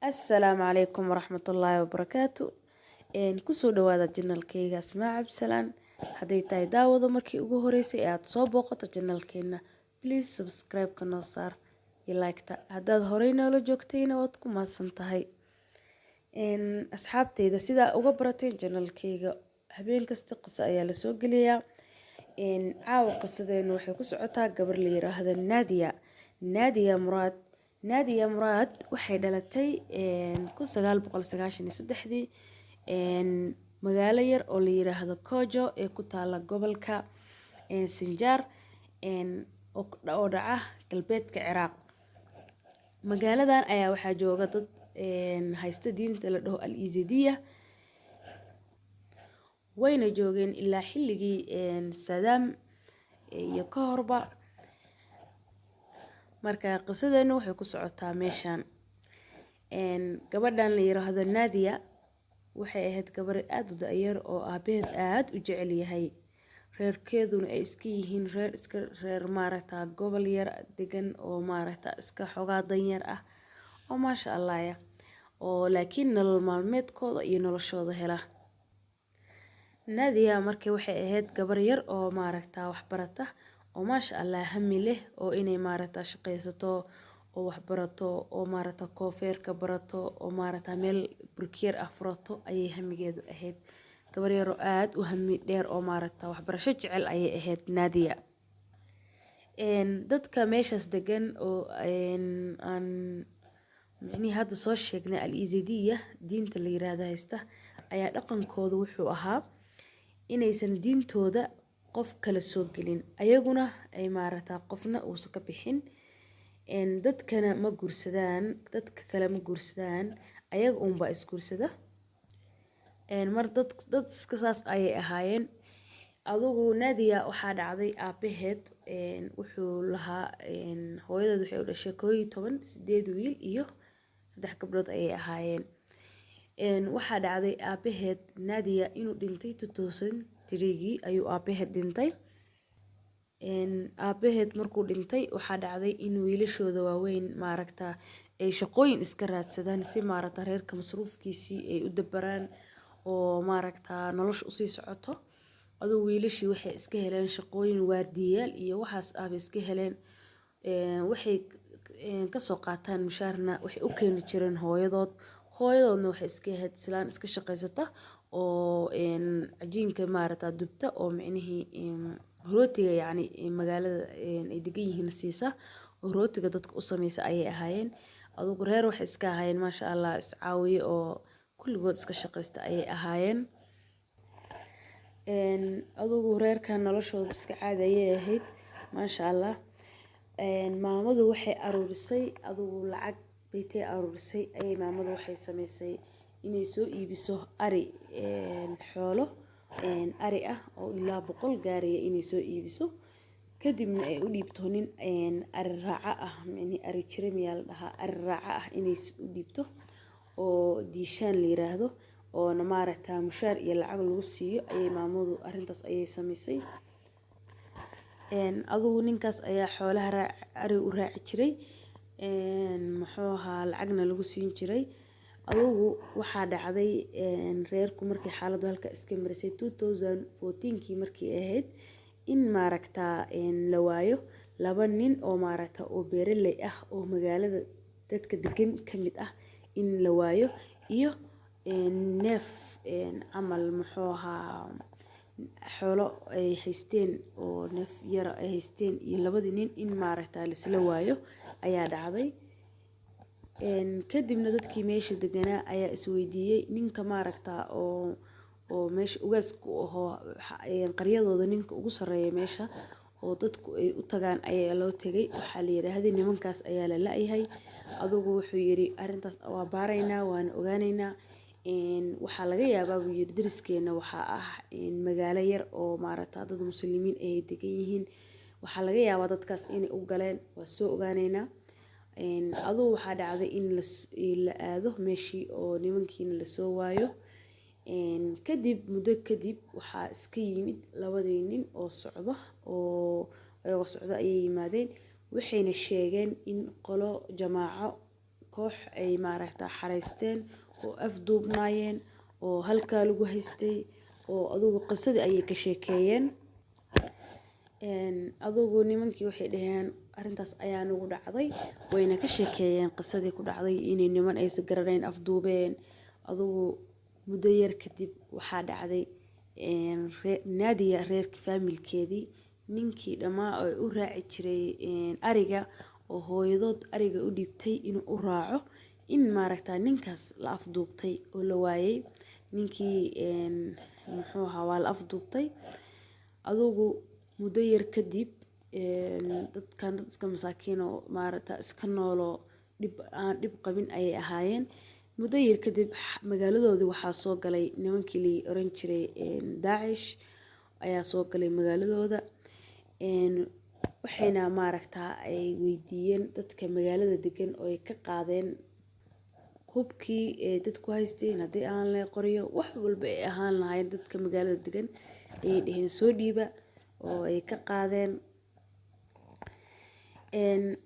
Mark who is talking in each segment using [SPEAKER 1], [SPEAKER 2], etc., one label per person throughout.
[SPEAKER 1] Assalaamu calaykum waraxmatullaahi wabarakaatu. Kusoo dhawaada channelkayga Asmaa Cabdisalaan. Hadday tahay, daawado, markii ugu horeysay ee aad soo booqato channelkeena, please subscribe-ka noo saar iyo like-ta. Haddaad horey noola joogtayna, waad ku mahadsan tahay. Asxaabteyda, sidaa uga barateen channelkayga, habeen kasta qiso ayaa lasoo geliyaa. Caawa qisadeenu waxay ku socotaa gabar la yiraahdo Nadia, Nadia Muraad. Nadia Muraad waxay dhalatay 1993-dii magaalo yar oo la yiraahdo Kojo ee ku taala gobolka Sinjar oo dhaca galbeedka Ciraaq. Magaaladan ayaa waxaa jooga dad haysta diinta la dhaho Al Izidiya, wayna joogeen ilaa xilligii Saddam iyo ka horba. Marka qisadeenu waxay ku socotaa meeshan. Gabadhan la yiraahdo Nadia waxay ahayd gabar aad u da-yar oo aabaheed aad u jecel yahay, reerkeeduna ay iska yihiin reer iska reer maaragta gobol yar degan oo maaragta iska xogaa danyar ah oo maasha Allah ya oo laakiin nolol maalmeedkooda iyo noloshooda hela. Nadia markii waxay ahayd gabar yar oo maaragta waxbarata oo maasha Allah hami leh oo inay maaragta shaqaysato oo waxbarato oo maaragta koofeerka barato oo maaragta meel burkeer ah furato ayay hamigeedu ahayd. Gabar yar oo aad u hami dheer oo maaragta waxbarasho jecel ayay ahayd Nadia. Dadka meeshaas degan oo aan micnihii hadda soo sheegnay, Al Izidiya diinta la yiraahdo haysta, ayaa dhaqankooda wuxuu ahaa inaysan diintooda qof kale soo gelin, ayaguna ay maaragta qofna uusan ka bixin. Dadkana ma guursadaan, dadka kale ma guursadaan, ayaga uunbaa isguursada. Mar dad iska saas ayay ahaayeen. Adugu Nadia waxaa dhacday aabaheed wuxuu lahaa, hooyadeed waxay u dhashay 11, 8 wiil iyo 3 gabdhood ayay ahaayeen. Waxaa dhacday aabaheed Nadia inuu dhintay. 2003gii ayuu aabaheed dhintay. Aabaheed markuu dhintay, waxaa dhacday in wiilashooda waaweyn maaragta ay shaqooyin iska raadsadaan si maaragta reerka masruufkiisii ay u dabaraan oo maaragta nolosha usii socoto. Adugu wiilashii waxay iska heleen shaqooyin waardiyayaal iyo waxaas ah bay iska heleen. Waxay kasoo qaataan mushaarna waxay u keeni jireen hooyadood. Hooyadoodna waxay iska ahayd islaan iska shaqaysata oo cajiinka maaragta dubta oo micnihii rootiga yacni magaalada ay degan yihiin siisa oo rootiga dadka u sameysa ayay ahaayeen. Adugu reer waxay iska ahaayeen maasha Allah iscaawiye oo kulligood iska shaqaysta ayay ahaayeen. Adugu reerkan noloshooda iska caadi ayay ahayd, maasha Allah. Maamadu waxay aruurisay adugu lacag baytay aruurisay ayay. Maamadu waxay sameysay inay soo iibiso ari, xoolo ari ah oo ilaa 100 gaaraya inay soo iibiso, kadibna ay u dhiibto nin ari raaca ah, micnihi ari jire miyaa la dhahaa, ari raaca ah inay u dhiibto oo Diishaan la yiraahdo, oona maaragta mushaar iyo lacag lagu siiyo ayay. Maamadu arrintaas ayay sameysay. Adugu ninkaas ayaa xoolaha ari u raaci jiray, muxuu ahaa, lacagna lagu siin jiray. Adugu waxaa dhacday reerku markii xaaladdu halka iska marisay, 2014kii markii ahayd, in maaragta la waayo laba nin oo maaragta oo beeraley ah oo magaalada dadka degan ka mid ah in la waayo iyo neef camal, muxuu ahaa, xoolo ay haysteen oo neef yar ay haysteen iyo labadii nin in maaragta laisla waayo ayaa dhacday. Kadibna dadkii meesha deganaa ayaa isweydiiyey ninka maaragta oo meesha ugaaska u ahoo qaryadooda, ninka ugu sarreeya meesha oo dadku ay u tagaan ayaa loo tegay. Waxaa la yiraahday nimankaas ayaa la la'yahay. Adugu wuxuu yiri, arrintaas waa baaraynaa, waana ogaaneynaa. Waxaa laga yaabaa, buu yiri, deriskeena waxaa ah magaalo yar oo maaragta dad Muslimiin ay degan yihiin, waxaa laga yaabaa dadkaas inay u galeen, waa soo ogaaneynaa. Adugu waxaa dhacday in la aado meeshii oo nimankiina lasoo waayo. Kadib muddo kadib waxaa iska yimid labadii nin oo socdo, oo ayagoo socdo ayay yimaadeen. Waxayna sheegeen in qolo jamaaco koox ay maaragta xareysteen oo afduubnaayeen oo halkaa lagu haystay, oo adugu qisadii ayay ka sheekeeyeen. Adugu nimankii waxay dhaheen arrintaas ayaa nagu dhacday, wayna ka sheekeeyeen qisadii ku dhacday, inay niman aysan garanayn afduubeen. Adugu muddo yar kadib waxaa dhacday Nadia reerka faamilkeedii, ninkii dhammaa oo u raaci jiray ariga oo hooyadood ariga u dhiibtay inuu u raaco, in maaragta ninkaas la afduubtay oo la waayay. Ninkii muxuu ahaa, waa la afduubtay. Adugu muddo yar kadib dadkan dad iska masaakiin oo maaragta iska nooloo dhib aan dhib qabin ayay ahaayeen. Muddo yar kadib magaaladoodii waxaa soo galay nimankii la oran jiray Daacish ayaa soo galay magaaladooda. Waxayna maaragta ay weydiiyeen dadka magaalada degan oo ay ka qaadeen hubkii ay dadku haysteen, haddii ahaan lahayd qoryo, wax walba ay ahaan lahaayeen. Dadka magaalada degan ayay dhaheen soo dhiiba, oo ay ka qaadeen.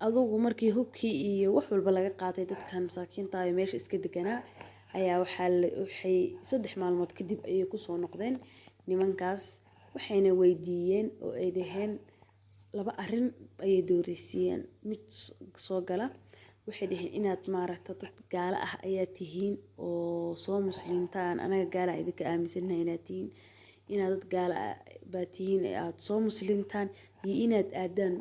[SPEAKER 1] Adugu markii hubkii iyo wax walba laga qaaday dadkan masaakiinta ah ee meesha iska deganaa, ayaa waxay 3 maalmood kadib ayay kusoo noqdeen nimankaas. Waxayna weydiiyeen oo ay dhaheen, laba arrin ayay dooreysiiyeen mid soo gala. Waxay dhaheen inaad maaragta dad gaalo ah ayaa tihiin oo soo muslintaan, anaga gaala idinka aaminsanahay inaad tihiin, inaad dad gaalo ah baa tihiin ee aad soo muslintaan, iyo inaad aadaan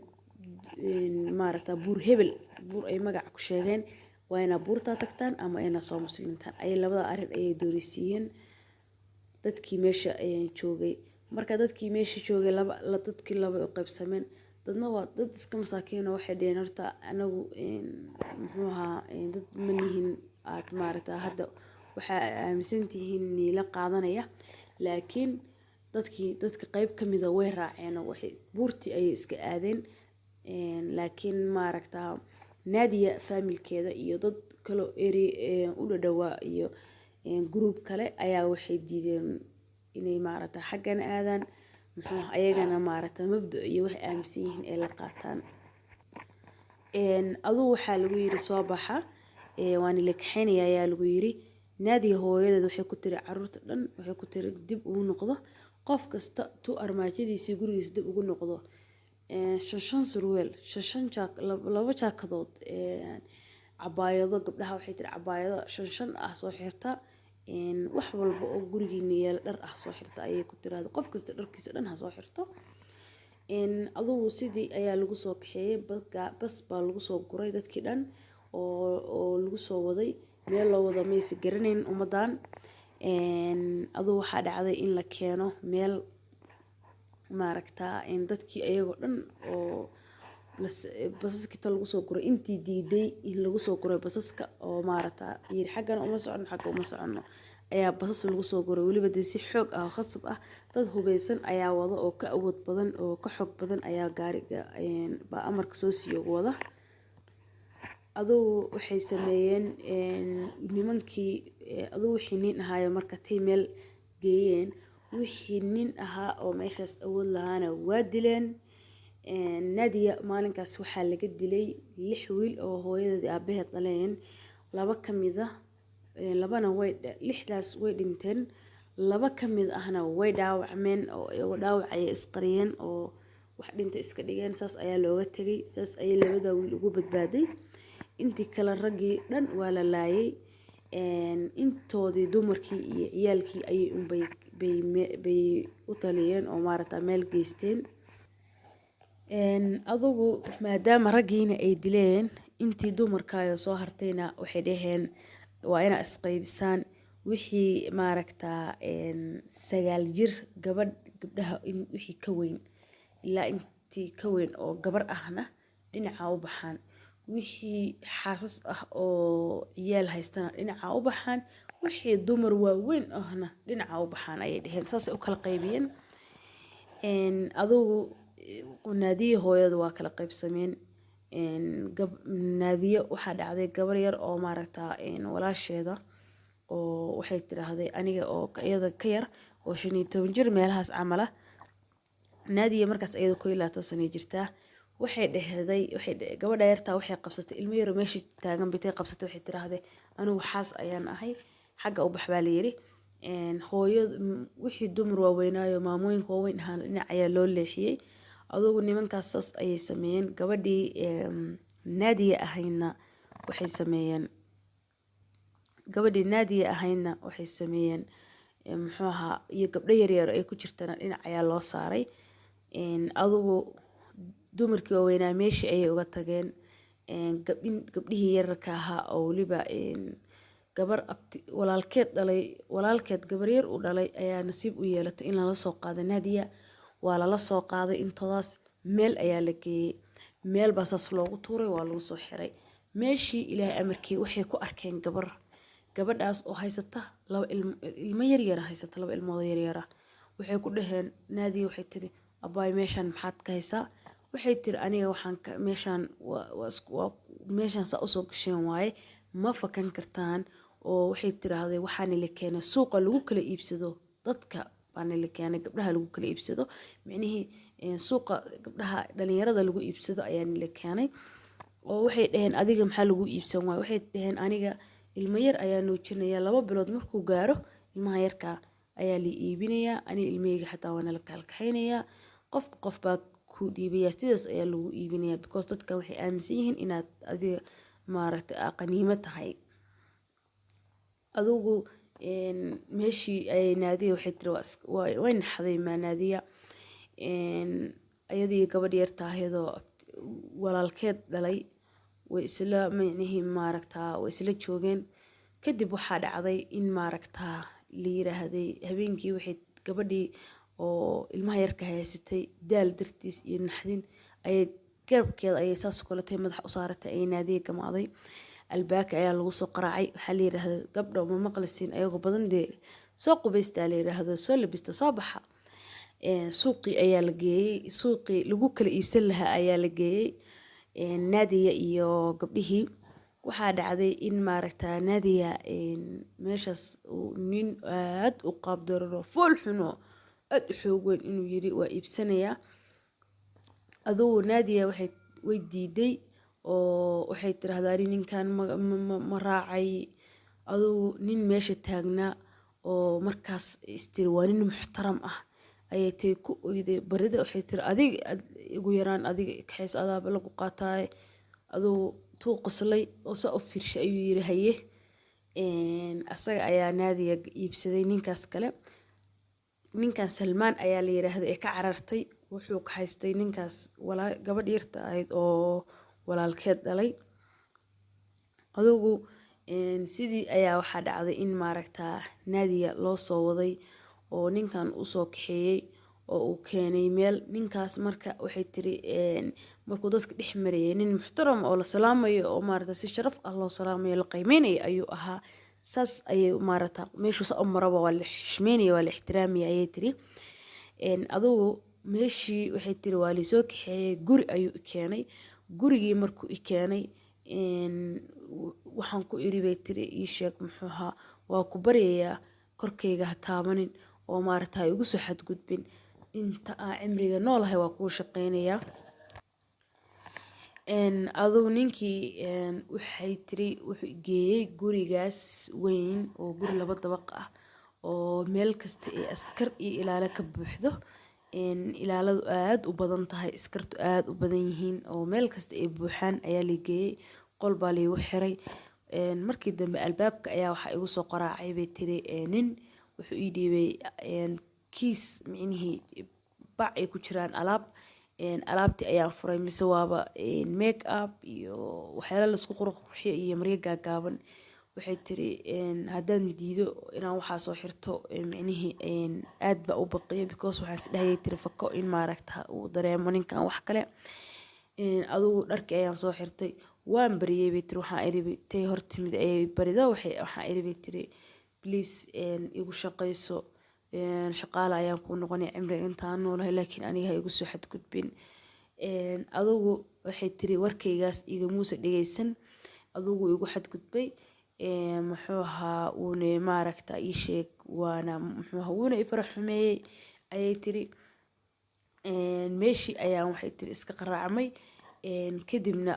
[SPEAKER 1] maaragta buur hebel, buur ay magac ku sheegeen, waa inaad buurtaa tagtaan ama inaad soo muslintaan. Ay labada arrin ayay dooreysiiyeen dadkii meesha joogay. Marka dadkii meesha joogay laba, dadkii laba u qaybsameen. Dadna waa dad iska masaakiin oo waxay dhaheen horta anagu muxuu ahaa, dad ma nihin aad maaragta hadda waxaa aaminsan tihiin niila qaadanaya. Laakiin dadkii dadka qayb ka mida way raaceen oo waxay buurtii ayay iska aadeen. Laakiin maaragta Nadia faamilkeeda iyo dad kaloo area u dhadhawaa iyo group kale ayaa waxay diideen inay maaragta xaggana aadaan, muxuu ayagana maaragta mabda iyo waxay aaminsan yihiin ay la qaataan. Adugu waxaa lagu yiri soo baxa, waana la kaxeynaya ayaa lagu yiri. Nadia hooyadeed waxay ku tiri caruurta dhan, waxay ku tiri dib ugu noqdo, qof kasta tuu armaajadiisii gurigiisa dib ugu noqdo, shan shan surweel, shan shan jaak, laba jaakadood, cabaayado gabdhaha, waxay tiri cabaayado shan shan ah soo xirta, wax walba oo gurigiina yaala dhar ah soo xirta ayay ku tiraahday, qof kasta dharkiisa dhan ha soo xirto. Adugu sidii ayaa lagu soo kaxeeyey, bas baa lagu soo guray dadkii dhan oo lagu soo waday. Meel loo wado maysa garanayn ummadan. Adugu waxaa dhacday in la keeno meel maaragta dadkii ayagoo dhan oo basaska inta lagu soo guray, intii diiday in lagu soo guray basaska oo maaragta yiri xaggana uma socono, xagga uma socono, ayaa basas lagu soo guray, weliba dee si xoog ah oo khasab ah. Dad hubeysan ayaa wada oo ka awood badan oo ka xoog badan ayaa gaariga baa amarka soo siiyo wada. Adugu waxay sameeyeen nimankii, adugu wixii nin ahaayo marka tay meel geeyeen, wixii nin ahaa oo meeshaas awood lahaana waa dileen. Nadia maalinkaas waxaa laga dilay lix wiil oo hooyadeed iyo aabaheed dhaleen. Laba ka mid ah, labana way, lixdaas way dhinteen, laba ka mid ahna way dhaawacmeen oo iyagoo dhaawac ayay isqariyeen oo wax dhintay iska dhigeen. Saas ayaa looga tegay, saas ayay labada wiil ugu badbaaday. Intii kale raggii dhan waa la laayay. Intoodii dumarkii iyo ciyaalkii ayay unbay bay u taliyeen oo maaragta meel geysteen. Adugu maadaama raggiina ay dileen, intii dumarkaayo soo hartayna waxay dhaheen waa inaa isqaybisaan, wixii maaragta 9 jir gabadh, gabdhaha wixii ka weyn, ilaa intii ka weyn oo gabar ahna dhinaca u baxaan, wixii xaasas ah oo ciyaal haystana dhinaca u baxaan, wixii dumar waaweyn ahna dhinaca u baxaan ayay dhaheen. Saasay u kala qaybiyeen. Adugu Naadiyo hooyadu waa kala qaybsameen. Naadiyo waxaa dhacday gabar yar oo maaragta walaasheeda oo waxay tiraahday aniga oo iyada ka yar oo 15 jir meelahaas camal ah. Naadiya markaas iyada 21 sanay jirtaa. Waxay dhehday, gabadha yartaa waxay qabsatay ilmo yaro meesha taagan bitay qabsatay. Waxay tiraahday, "Anigu xaas ayaan ahay, xagga u bax," baa la yiri. Hooyo wixii dumar waaweynaayo, maamooyinka waaweyn ahaan, dhinac ayaa loo leexiyey. Adugu nimankaas saas ayay sameeyeen. Gabadhii Naadiya ahaydna waxay sameeyeen, gabadhii Naadiya ahaydna waxay sameeyeen, muxuu ahaa, iyo gabdho yaryar ay ku jirtana dhinac ayaa loo saaray. Adugu dumarkii waaweynaa meeshii ayay uga tageen. Gabdhihii yararka ahaa, oo weliba gabar abti walaalkeed dhalay, walaalkeed gabar yar uu dhalay, ayaa nasiib u yeelatay in lala soo qaado Naadiya. Waa lala soo qaaday intoodaas, meel ayaa la geeyey, meel baa saas loogu tuuray, waa lagu soo xiray meeshii. Ilaahay amarkii, waxay ku arkeen gabar, gabadhaas oo haysata laba ilmo, ilmo yaryara haysata, laba ilmood oo yaryara. Waxay ku dhaheen Naadiya, waxay tiri, "Abaay, meeshaan maxaad ka haysaa?" Waxay tiri, "Aniga waxaan ka meeshaan waa meeshaan saa usoo gasheen waaye, ma fakan kartaan." Oo waxay tiraahday, "Waxaana la keenay suuqa lagu kala iibsado dadka baana la keenay, gabdhaha lagu kala iibsado, micnihii suuqa gabdhaha dhalinyarada lagu iibsado ayaa la keenay." Oo waxay dhaheen, "Adiga maxaa lagu iibsan waay?" Waxay dhaheen, "Aniga ilmo yar ayaa nuujinaya, 2 bilood markuu gaaro ilmaha yarka ayaa la iibinayaa. Aniga ilmahayga xataa waa nala kaalkaxaynayaa, qof qof baa kuu dhiibaya, sidaas ayaa lagu iibinayaa, because dadka waxay aaminsan yihiin inaad adiga, maaragtay, aa qaniimo tahay." Adugu meeshii ayay Naadiya, waxay tiri, way naxday maa Naadiya. Ayadii gabadh yarta ahaydoo walaalkeed dhalay way isla, micnihii, maaragtaa, way isla joogeen. Kadib waxaa dhacday in, maaragtaa, la yiraahday habeenkii, waxay gabadhii oo ilmaha yarka haysatay daal dartiis iyo naxdin ayay garabkeeda ayay saas kuletay madaxa u saaratay, ayay Naadiya gamaaday. Albaabka ayaa lagu soo qaraacay. Waxaa la yiraahday, "Gabdho, ma maqlisiin?" Ayagoo badan dee, "Soo qubaystaa," la yiraahdo, "soo labista, soo baxa." Suuqii ayaa la geeyey, suuqii lagu kala iibsan lahaa ayaa la geeyey Naadiya iyo gabdhihii. Waxaa dhacday in, maaragta, Naadiya meeshaas uu nin aad u qaab darano, fool xuno, aad u xoog weyn inuu yiri, "Waa iibsanayaa." Adugu Naadiya waxay way diiday oo waxay tiraahdaa, "Ani ninkan ma raacay." Adugu nin meesha taagnaa oo markaas istiri waa nin muxtaram ah ayay tay ku oyday barida. Waxay tiri, "Adiga igu yaraan, adiga kaxays, adaaba lagu qaataaye." Adugu tuu qoslay oo saa u fiirshay ayuu yiri, "Haye." Asaga ayaa Naadiya iibsaday. Ninkaas kale, ninkan Salmaan ayaa la yiraahday ee ka carartay, wuxuu kaxaystay ninkaas gabadh yarta ahayd oo walaalkeed dhalay. Adugu sidii ayaa waxaa dhacday in, maaragtaa, Naadiya loo soo waday oo ninkan usoo kaxeeyey oo uu keenay meel. Ninkaas marka waxay tiri, markuu dadka dhex marayay, nin muxtaram oo la salaamayo oo, maaragta, si sharaf ah loo salaamayo, la qiimeynayo ayuu ahaa. Saas ayay, maaragta, meeshuu saa u maraba waa la xishmeynaya, waa la ixtiraamaya, ayay tiri. Adugu meeshii, waxay tiri, waa laisoo kaxeeyey, guri ayuu i keenay. Gurigii markuu i keenay, waxaan ku iri, bay tiri, "Ii sheeg, muxuu ahaa, waa ku baryayaa, korkayga ha taabanin oo, maaragta, ha igu soo xadgudbin. Inta aan cimriga noolahay waa kuu shaqeynayaa." Adugu ninkii, waxay tiri, wuxuu i geeyey gurigaas weyn oo guri laba dabaq ah oo meel kasta ee askar iyo ilaalo ka buuxdo, ilaaladu aad u badan tahay, askartu aad u badan yihiin oo meel kasta ay buuxaan ayaa la geeyey. Qol baa laygu xiray. Markii dambe albaabka ayaa waxaa igu soo qaraacay, bay tiri, nin wuxuu ii dhiibay kiis, micnihii bac ay ku jiraan alaab. Alaabtii ayaan furay, mise waaba make up iyo waxyaalo laisku qurqurxiyo iyo maryo gaagaaban. Waxay tiri, haddaan diido inaan waxaa soo xirto, micnihii aad baa u baqiyo, because waxaan is dhahayay, tiri, fako in, maaragta, uu dareemo ninkan wax kale. Adugu dharkii ayaan soo xirtay, waan bariyey, bay tiri. Waxaan iri, tay hor timid ayay barida, waxaan iri, bay tiri, "Please, igu shaqayso, shaqaale ayaan kuu noqonaya cimriga intaan noolahay, laakiin aniga ha igu soo xadgudbin." Adugu waxay tiri, warkaygaas igamuusa dhegeysan, adugu igu xadgudbay, muxuu ahaa, wuuna, maaragta, ii sheeg, waana, muxuu ahaa, wuuna i fara xumeeyey, ayay tiri. Meeshii ayaan, waxay tiri, iska qaraacmay. Kadibna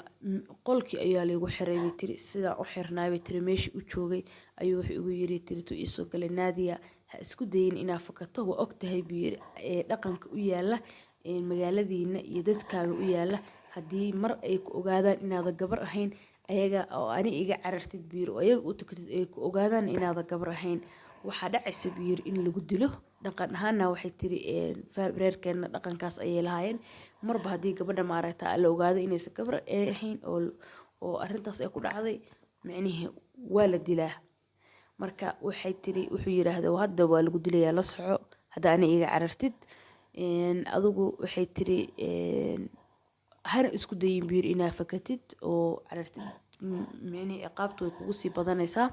[SPEAKER 1] qolkii ayaa laygu xiray, bay tiri. Sidaan u xirnaa, bay tiri, meeshii u joogay ayuu wuxuu igu yiri, tiri, tuu iisoo galay: "Naadiya, ha isku dayin inaa fakato. Waa ogtahay," buu yiri, "dhaqanka u yaala magaaladiina iyo dadkaaga u yaala. Haddii mar ay ku ogaadaan inaada gabar ahayn ayaga oo ani iga carartid," buu yiri, "oo ayaga u tukatid, ay ku ogaadaan inaada gabar ahayn, waxaa dhacaysa," buu yiri, "in lagu dilo." Dhaqan ahaana, waxay tiri, reerkeena dhaqankaas ayay lahaayeen. Marba haddii gabadha, maaragta, la ogaado inaysan gabar ahayn oo arrintaas ay ku dhacday, micnihii waa la dilaa. Marka waxay tiri, wuxuu yiraahday, "Hadda waa lagu dilayaa, la soco hadda ani iga carartid." Adigu, waxay tiri, "Hana isku dayin," buu yiri, "inaa fakatid oo carartid, micnihii ciqaabtu way kugu sii badanaysaa."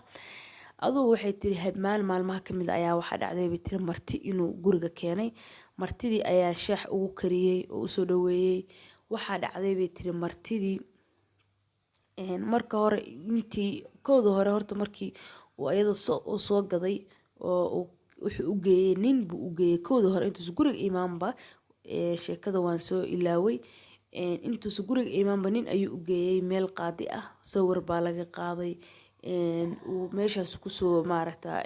[SPEAKER 1] Adugu, waxay tiri, maalin maalmaha kamid ayaa waxaa dhacday, bay tiri, marti inuu guriga keenay. Martidii ayaa shaax ugu kariyey oo usoo dhaweeyey. Waxaa dhacday, bay tiri, martidii marka hore, intii kowda hore horta, markii uu ayada uu soo gaday oo wuxuu u geeyey, nin buu u geeyey kowda hore intuusan guriga imaanba. Sheekada waan soo ilaaway. Intuusan guriga imaanba nin ayuu u geeyey meel qaadi ah. Sawir baa laga qaaday. Uu meeshaas kusoo, maaragta,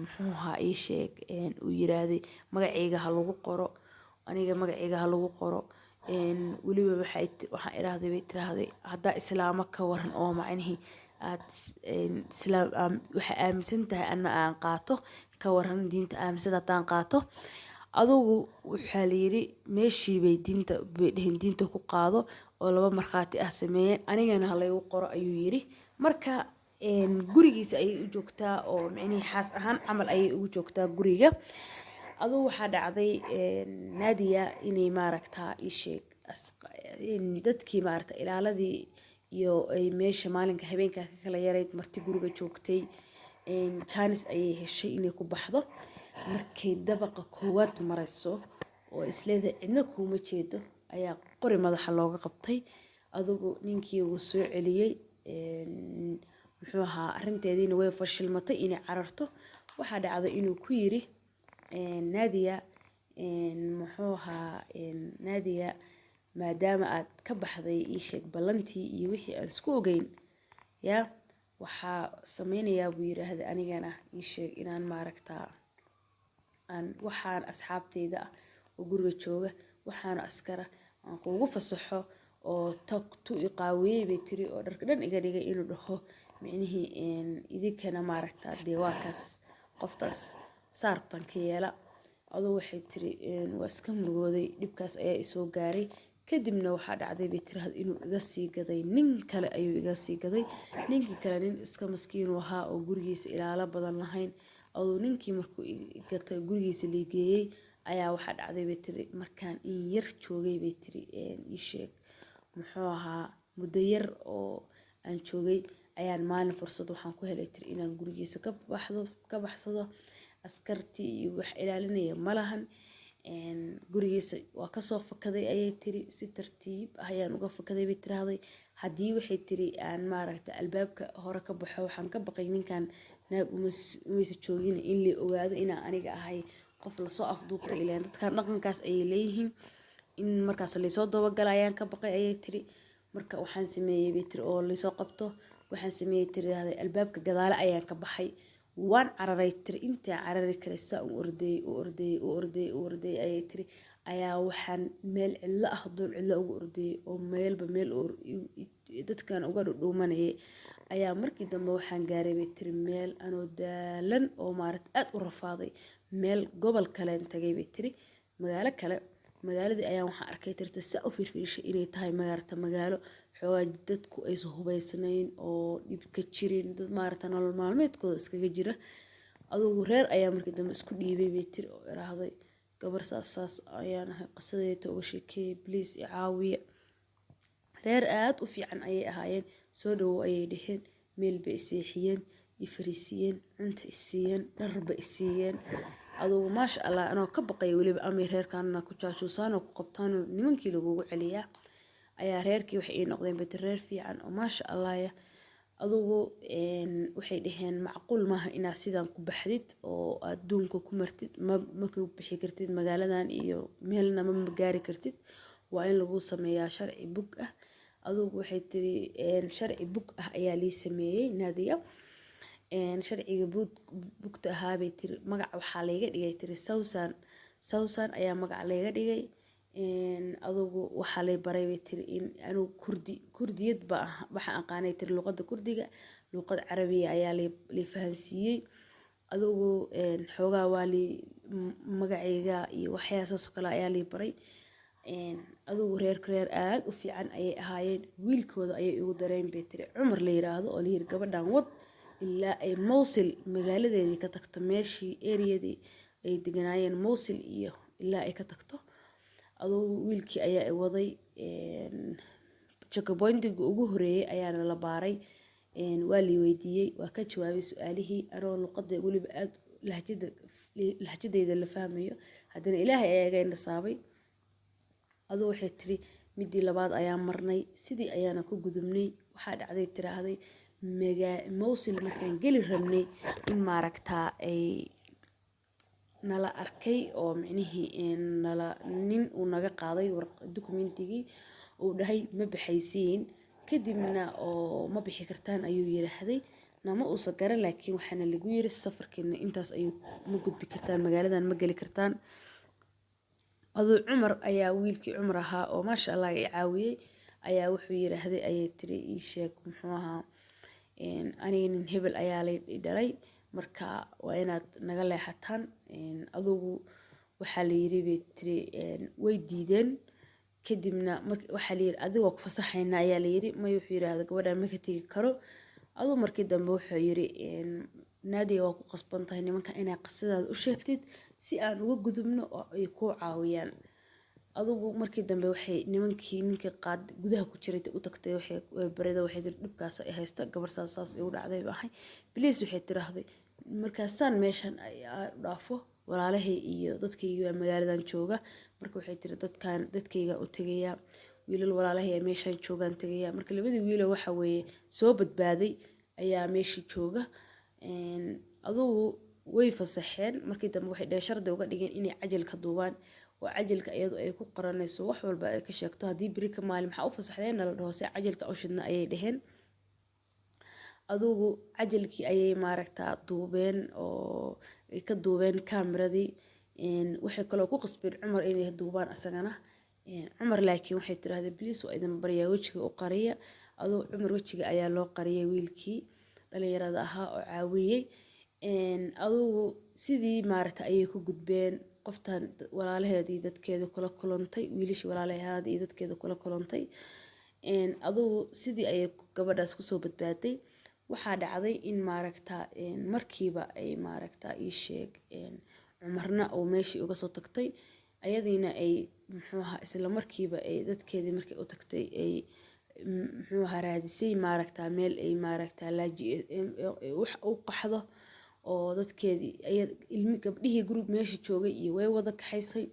[SPEAKER 1] muxuu ahaa, ii sheeg, uu yiraahday, "Magacayga ha lagu qoro, aniga magacayga ha lagu qoro." Weliba waxay waxaan iraahday, bay tiraahday, "Haddaa islaamo ka waran oo macnihii aad islaam waxaa aaminsan tahay anna aan qaato, ka waran diinta aaminsan haddaan qaato?" Adugu waxaa la yiri meeshii bay diinta, bay dheheen, diinta ku qaado oo laba markhaati ah sameeyeen. "Anigana ha laygu qoro," ayuu yiri. Marka gurigiisa ayay u joogtaa oo micnihii xaas ahaan camal ayay ugu joogtaa guriga. Adugu waxaa dhacday Nadia inay, maaragtaa, ii sheeg, dadkii, maaragta, ilaaladii iyo ay meesha maalinka habeenka ka kala yarayd marti guriga joogtay. Chance ayay heshay inay ku baxdo. Markay dabaqa koowaad marayso oo isleedahay cidna kuuma jeedo, ayaa qori madaxa looga qabtay. Adugu ninkii wuu soo celiyey. Muxuu ahaa, arrinteediina way fashilmatay inay cararto. Waxaa dhacday inuu ku yiri Nadia, muxuu ahaa, "Nadia, maadaama aad ka baxday, ii sheeg, ballantii iyo wixii aan isku ogeyn, yaa waxaa sameynayaa," buu yiraahday, "anigana, ii sheeg, inaan, maaragtaa, aan waxaan asxaabteyda ah oo guriga jooga, waxaana askara aan kuugu fasaxo oo tag tu i qaawiyey," bay tiri, "oo dharka dhan iga dhigay, inuu dhaho micnihii idinkana, maaragta, dee waa kaas qoftaas saartan ka yeela." Aduu, waxay tiri, "Waa iska murugooday, dhibkaas ayaa isoo gaaray. Kadibna waxaa dhacday," bay tiraahdo, "inuu iga sii gaday nin kale ayuu iga sii gaday. Ninkii kale nin iska maskiin uu ahaa oo gurigiisa ilaalo badan lahayn. Aduu ninkii markuu gatay, gurigiisa liigeeyey, ayaa waxaa dhacday," bay tiri, "markaan in yar joogay," bay tiri, "ii sheeg, muxuu ahaa, muddo yar oo aan joogay ayaan maalin fursad waxaan ku helay," tiri, "inaan gurigiisa ka baxdo, ka baxsado. Askartii iyo wax ilaalinaya ma lahan. Gurigiisa waa kasoo fakaday," ayay tiri. "Si tartiib ah ayaan uga fakaday," bay tiraahday. "Haddii," waxay tiri, "aan, maaragta, albaabka hore ka baxo, waxaan ka baqay ninkan naag umaysa joogin in la ogaado inaan aniga ahay qof lasoo afduubtay. Ilaan dadkan dhaqankaas ayay leeyihiin, in markaas laysoo dabagala ayaan ka baqay," ayay tiri. "Marka waxaan sameeyey," bay tiri, "oo laysoo qabto, waxaan sameeyey," tiraahday, "albaabka gadaale ayaan ka baxay. Waan cararay," tiri. "Intaan carari karay saa u ordayey, u ordayey, u ordayey, u ordayey," ayay tiri, "ayaa waxaan meel cidlo ah, duur cidlo ugu ordayey oo meelba meel dadkan uga dhudhuumanayay, ayaa markii dambe waxaan gaaray," bay tiri, "meel anoo daalan oo, maaragta, aad u rafaaday. Meel gobol kaleen tagay," bay tiri, "magaalo kale. Magaaladii ayaan waxaan arkay," tirta, saa u fiirfiirshay inay tahay, maaragta, magaalo xoogaa dadku aysan hubaysnayn oo dhib ka jirin, dad, maaragta, nolol maalmeedkooda iskaga jira. Adugu reer ayaa markii dambe isku dhiibay," bay tiri, "oo iraahday gabar saas saas ayaan ahay, qisadeeda uga sheekeeyay, please i caawiya. Reer aad u fiican ayay ahaayeen. Soo dhawow ayay dheheen. Meel bay i seexiyeen, i fariisiiyeen, cunta i siiyeen, dharba i siiyeen. Adugu maasha Allah, anoo ka baqaya weliba amay reerkaana ku jaajuusaan oo ku qabtaan oo nimankii lagugu celiyaa, ayaa reerkii waxay ii noqdeen," bay tiri, "reer fiican oo maasha Allah ya. Adugu waxay dhaheen macquul maaha inaad sidan ku baxdid oo adduunka ku martid, ma ka bixi kartid magaaladan iyo meelna ma gaari kartid, waa in lagu sameeyaa sharci bug ah. Adugu waxay tiri sharci bug ah ayaa lii sameeyey Naadiya. Sharciga bugta ahaa bay tiri magac waxaa layga dhigay, tiri Sawsan, Sawsan ayaa magac layga dhigay. Adugu waxaa lay baray bay tiri in anugu Kurdi, Kurdiyad ba waxaan aqaanay, tiri luqadda Kurdiga, luqad Carabiya ayaa lay fahansiiyey. Adugu xoogaa waa lii magacayga iyo waxyaa saas oo kale ayaa lay baray. Adugu reerka reer aad u fiican ayay ahaayeen, wiilkooda ayay igu dareen bay tiri, Cumar la yiraahdo, oo la yiri gabadhan wad ilaa ay Mowsil magaaladeedii ka tagto, meeshii eriyadii ay deganaayeen Mowsil iyo ilaa ay ka tagto. Adugu wiilkii ayaa i waday, checkpointiga ugu horeeyay ayaana la baaray, waa lii weydiiyey, waa ka jawaabay su-aalihii anoo luqada weliba aad lahjada lahjadeyda la fahmayo, haddana Ilaahay ayaa iga indhasaabay. Aduu waxay tiri midii labaad ayaan marnay, sidii ayaana ku gudubnay. Waxaa dhacday, tiraahday, Mowsil markaan geli rabnay in maaragtaa ay nala arkay oo micnihii nala nin uu naga qaaday dukumentigii, uu dhahay ma baxaysiin, kadibna oo ma bixi kartaan ayuu yiraahday. Nama uusan garan, laakiin waxaana lagu yiri safarkiina intaas ayuu, ma gudbi kartaan, magaaladan ma geli kartaan. Aduu Cumar ayaa, wiilkii Cumar ahaa oo maasha Allah i caawiyey, ayaa wuxuu yiraahday, ayay tiri, ii sheeg muxuu ahaa, aniga nin hebel ayaa lay dhalay, marka waa inaad naga leexataan. Adugu waxaa la yiri, bay tiri, way diideen. Kadibna waxaa la yiri adiga waa ku fasaxaynaa ayaa la yiri. May, wuxuu yiraahday, gabadhan ma ka tegi karo. Aduu markii dambe wuxuu yiri Naadiya, waa ku qasban tahay nimanka inaad qisadaada u sheegtid si aan uga gudubno oo ay kuu caawiyaan. Adugu markii dambe waxay nimankii ninkii qaad gudaha ku jiray u tagtay, waxay barida, waxay tiri dhibkaas ay haysta gabar, saas saas igu dhacday baa ahay, please. Waxay tiraahday markaasaan meeshan u dhaafo walaalahay iyo dadkayga baa magaaladan jooga. Marka waxay tiri dadkan dadkayga u tegayaa, wiilal walaalahay ay meeshan joogaan tegaya. Marka labadii wiilo waxa weeye soo badbaaday ayaa meeshii jooga. Adugu way fasaxeen. Markii dambe waxay dhaheen, shardi uga dhigeen inay cajal ka duubaan oo cajalka iyadu ay ku qoranayso wax walba ay ka sheegto, haddii beri ka maalin maxaa u fasaxdeen nala dhaho, se cajalka u shidna ayay dhaheen. Adugu cajalkii ayay maaragtaa duubeen oo ay ka duubeen kaamiradii. Waxay kaloo ku qasbeen Cumar inay duubaan asagana Cumar, laakiin waxay tirahdeen please, waa idin baryaa, wejiga u qariya. Adugu Cumar wejiga ayaa loo qariyay, wiilkii dhalinyarada ahaa oo caawiyey. Adugu sidii maaragta ayay ku gudbeen. Qoftan walaalaheed iyo dadkeeda kula kulantay, wiilashii walaalaheed iyo dadkeeda kula kulantay. Adugu sidii ayay gabadhaas kusoo badbaaday. Waxaa dhacday in maaragta markiiba ay maaragta ii sheeg Cumarna uu meeshii uga soo tagtay, ayadiina ay muxuu ahaa isla markiiba ay dadkeedii markay u tagtay ay muxuu ahaa raadisay maaragta meel ay maaragta laaji wax u qaxdo oo dadkeedii ilmi gabdhihii group meesha joogay iyo way wada kaxaysay.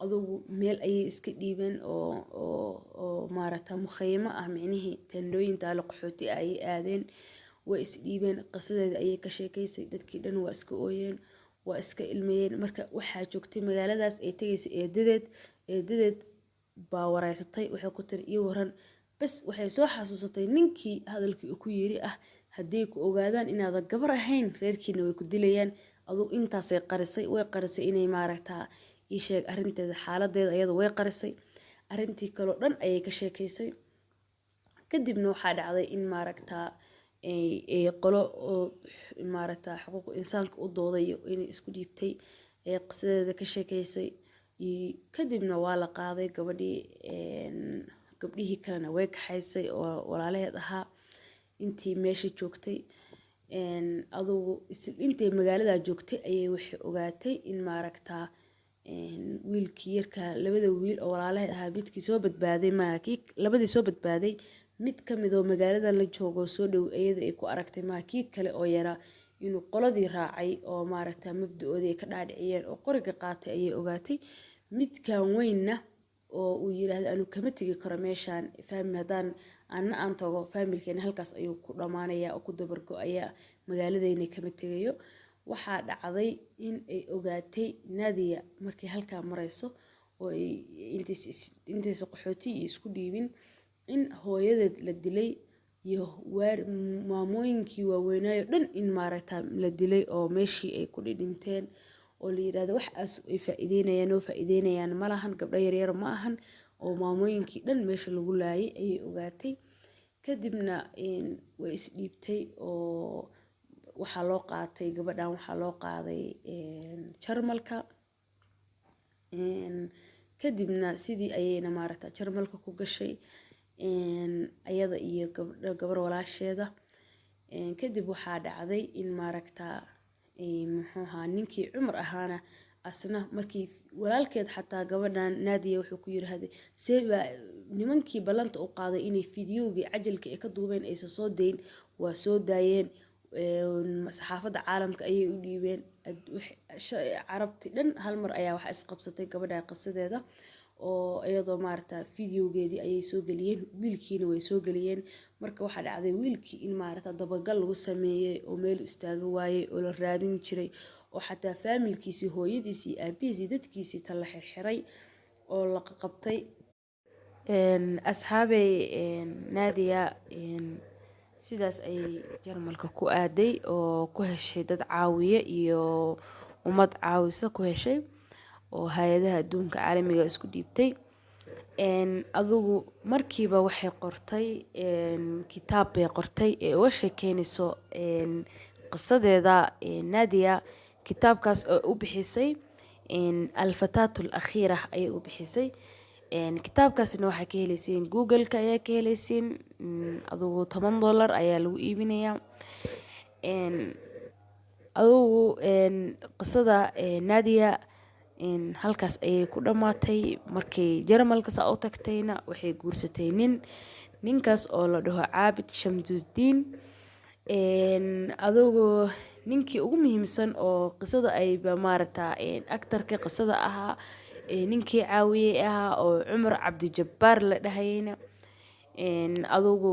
[SPEAKER 1] Adugu meel ayay iska dhiibeen oo maaragta mukhayamo ah, micnihii teendhooyin taalo qaxooti ah ayay aadeen, way is dhiibeen. Qisadeeda ayay ka sheekaysay, dadkii dhan waa iska ooyeen, waa iska ilmeeyeen. Marka waxaa joogtay magaaladaas ay tegaysay eedadeed, eedadeed baa wareysatay, waxay ku tiri ii waran. Bas waxay soo xasuusatay ninkii hadalkii uu ku yiri ah hadday ku ogaadaan inaadan gabar ahayn reerkiina way ku dilayaan. Adugu intaasay qarisay, way qarisay inay maaragtaa ii sheeg arrinteeda, xaaladeeda ayada way qarisay, arrintii kaloo dhan ayay ka sheekaysay. Kadibna waxaa dhacday in maaragtaa ay qolo oo maaragtaa xuquuq insaanka u dooday inay isku dhiibtay ee qisadeeda ka sheekaysay. Kadibna waa la qaaday gabadhii, gabdhihii kalena way kaxaysay oo walaalaheed ahaa intii meesha joogtay. Adugu intay magaalada joogtay ayay waxay ogaatay in maaragtaa wiilkii yarka, labada wiil oo walaalaheed ahaa, midkii soo badbaaday maaha, kii labadii soo badbaaday mid ka mid oo magaaladan la joogo soo dhow iyada ay ku aragtay maaha, kii kale oo yaraa inuu qoladii raacay oo maaragtaa mabda-oodii ay ka dhaadhiciyeen oo qoriga qaatay ayay ogaatay. Midkan weynna oo uu yiraahdo anu kama tegi karo meeshaan fahmi haddaan Anna aan tago, faamilkeena halkaas ayuu ku dhammaanayaa oo ku dabargo-ayaa, magaaladeyna kama tegayo. Waxaa dhacday in ay ogaatay Nadia markay halkaa marayso oo ay intaysa qaxooti iyo isku dhiibin in hooyadeed la dilay iyo maamooyinkii waaweynaayo dhan in maaragta la dilay oo meeshii ay ku dhidhinteen, oo la yiraahdo waxaas ay faa'iideynayaan oo faa'iideynayaan malahan, gabdho yaryar ma ahan, oo maamooyinkii dhan meesha lagu laayay ayay ogaatay. Kadibna way isdhiibtay oo waxaa loo qaatay gabadhan, waxaa loo qaaday Jarmalka. Kadibna sidii ayayna maaragta Jarmalka ku gashay, ayada iyo gabdho gabar walaasheeda. Kadib waxaa dhacday in maaragta, muxuu ahaa, ninkii Cumar ahaana asna markii walaalkeed xataa gabadhan Nadia wuxuu ku yiraahday, see baa nimankii ballanta u qaaday inay fiidiyowgii cajalka ay ka duubeen aysan soo dayn? Waa soo daayeen, saxaafadda caalamka ayay u dhiibeen, Carabti dhan hal mar ayaa waxa isqabsatay gabadha qisadeeda, oo iyadoo maaragta fiidiyowgeedii ayay soo geliyeen, wiilkiina way soo geliyeen. Marka waxaa dhacday wiilkii in maaragta dabagal lagu sameeyey oo meel istaaga waayey oo la raadin jiray, oo xataa faamilkiisii, hooyadiisii, aabihiisii, dadkiisii ta la xirxiray oo la qabtay. Asxaabey, Nadia sidaas ayay Jarmalka ku aaday oo ku heshay dad caawiye iyo ummad caawisa ku heshay oo hay-adaha adduunka caalamiga isku dhiibtay. Adigu markiiba waxay qortay kitaab bay qortay ee uga sheekeynayso qisadeeda Nadia. Kitaabkaas oo u bixisay Alfataatu Alakhiira ayay u bixisay. Kitaabkaasna waxaa ka helaysiin Google-ka ayaa ka helaysiin. Adigu $10 ayaa lagu iibinayaa. Adigu qisada Nadia halkaas ayay ku dhammaatay. Markay Jarmalka saa u tagtayna, waxay guursatay nin, ninkaas oo la dhaho Caabid Shamsudiin. Adigu ninkii ugu muhiimsan oo qisada ayba maaragta actarka qisada ahaa, ninkii caawiyey ahaa oo Cumar Cabdijabbaar la dhahayayna, adigu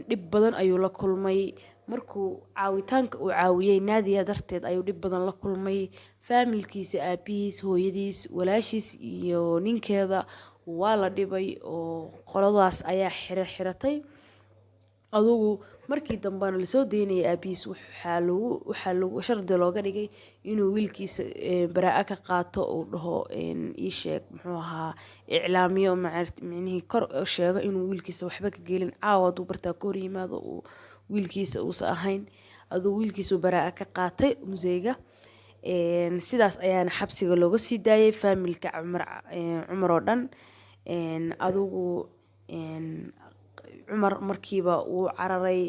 [SPEAKER 1] dhib badan ayuu la kulmay. Markuu caawitaanka uu caawiyey Nadia darteed ayuu dhib badan la kulmay. Faamilkiisa, aabihiis, hooyadiis, walaashiis iyo ninkeeda waa la dhibay oo qoladaas ayaa xiratay. Adigu markii dambena lasoo daynayay aabihiis, waxaa lagu shardi looga dhigay inuu wiilkiisa baraa ka qaato, uu dhaho, ii sheeg, muxuu ahaa, iclaamiyo, micnihii kor sheego inuu wiilkiisa waxba ka gelin, caawa hadduu bartaa ka hor yimaado uu wiilkiisa uusan ahayn. Aduu wiilkiisu baraa ka qaatay museyga, sidaas ayaana xabsiga looga sii daayay faamilka Cumar, Cumar oo dhan. Adigu Cumar markiiba wuu cararay,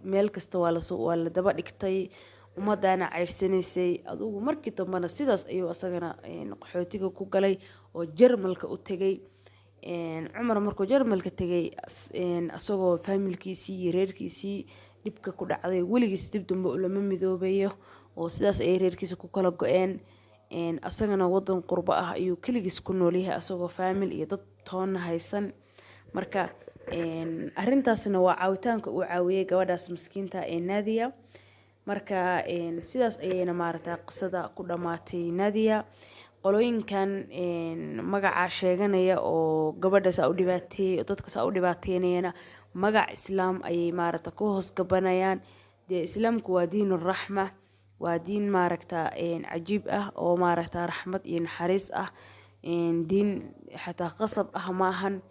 [SPEAKER 1] meel kasta waa la daba dhigtay, ummaddaana ceyrsanaysay. Adigu markii dambena sidaas ayuu asagana qaxootiga ku galay oo Jarmalka u tegay. Cumar markuu Jarmalka tegay, asagoo faamilkiisii iyo reerkiisii dhibka ku dhacday, weligiis dib dambe ulama midoobayo, oo sidaas ayay reerkiisa ku kala go-een. Asagana wadan qurbo ah ayuu keligiis ku noolyahay, asagoo faamil iyo dad toonna haysan. Marka arrintaasna waa caawitaanka uu caawiyey gabadhaas maskiinta ee Nadia. Marka sidaas ayayna maaragta qisada ku dhammaatay Nadia. Qolooyinkan magaca sheeganaya oo gabadha saa u dhibaateeyey, dadka saa u dhibaateynayana, magac Islaam ayay maaragta ku hoos gabanayaan. Dee Islaamku waa diin raxma, waa diin maaragta cajiib ah oo maaragta raxmad iyo naxariis ah, diin xataa qasab ah ma ahan.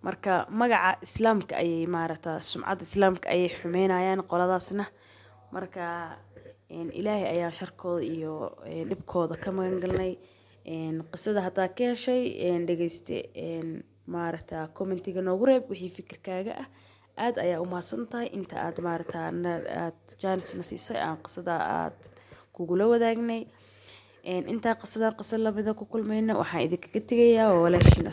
[SPEAKER 1] Marka magaca Islaamka ayay maaragta sumcadda Islaamka ayay xumeynayaan qoladaasna. Marka Ilaahay ayaan sharkooda iyo dhibkooda ka magan galnay. Qisada haddaa ka heshay, dhegeyste, maaragta commentiga noogu reeb wixii fikirkaaga ah. Aad ayaa u mahadsan tahay inta aad maaragta aad chance na siisay aan qisada aad kugula wadaagnay. Intaa qisadan qisa lamida ku kulmayna, waxaan idinkaga tegayaa waa walaashiin.